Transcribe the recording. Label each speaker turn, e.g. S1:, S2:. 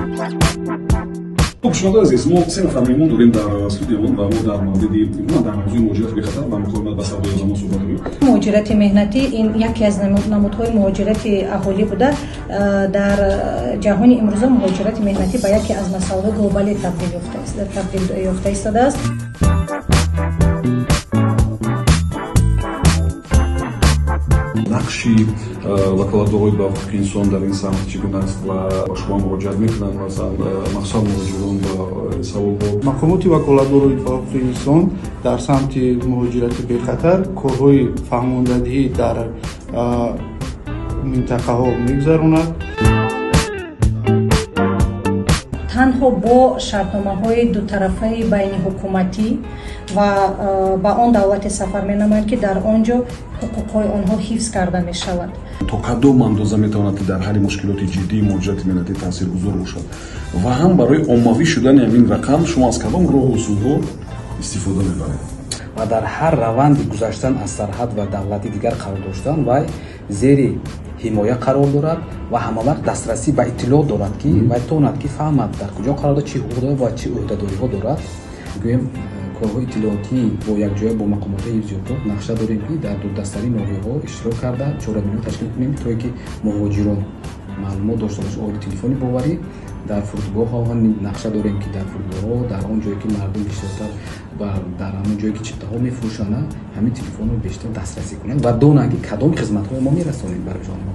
S1: Хуб, шунавандаи азиз, мо се нафар меҳмон дорем дар студиямон ва мо дар мавриди дар мавзӯи муҳоҷирати бехатар ва муқовимат ба савдои одамон суҳбат дорем.
S2: Муҳоҷирати меҳнатӣ ин яке аз намудҳои муҳоҷирати аҳолӣ буда, дар ҷаҳони имрӯза муҳоҷирати меҳнатӣ ба яке аз масъалаҳои глобалӣ табдил ёфта истодааст.
S1: Нақши ваколатдорои ба ҳуқуқи инсон дар ин самт чӣ гуна аст ва ба шумо муроҷиат мекунанд, масалан, махсусан муҳоҷирон ба саволҳо?
S3: Мақомоти ваколатдорои ба ҳуқуқи инсон дар самти муҳоҷирати бехатар корҳои фаҳмондадиҳӣ дар минтақаҳо мегузаронад.
S2: Танҳо бо шартномаҳои дутарафаи байниҳукуматӣ ва ба он давлате сафар менамоянд, ки дар он ҷо ҳуқуқҳои онҳо ҳифз карда мешавад.
S1: То кадом андоза метавонад, ки дар ҳалли мушкилоти ҷиддии муҳоҷирати меҳнатӣ таъсиргузор бошад ва ҳам барои оммавӣ шудани ҳамин рақам шумо аз кадом роҳу усулҳо истифода мебаред?
S4: Ва дар ҳар раванди гузаштан аз сарҳад ва давлати дигар қарор доштан, вай зери ҳимоя қарор дорад ва ҳамавақт дастрасӣ ба иттилоъ дорад, ки вай тавонад, ки фаҳмад, дар куҷо қарор дорад, чӣ ҳуқуқ дорад ва чӣ ӯҳдадориҳо дорад. Гӯем, корҳои иттилоотӣ бо якҷоя бо мақомотҳои ҳифзи ҳуқуқ нақша дорем, ки дар дурдастарин ноҳияҳо иштирок карда, чорабиниҳо ташкил кунем, то ки муҳоҷирон маълумот дошта бошанд оиди телефони боварӣ. Дар фурудгоҳҳо нақша дорем, ки дар фурудгоҳҳо, дар он ҷое ки мардум бисёртар ва дар ҳамон ҷое ки чиптаҳо мефурӯшанд, ҳамин телефонро бештар дастрасӣ кунанд ва донанд, ки кадом хизматҳоро мо мерасонем барои онҳо.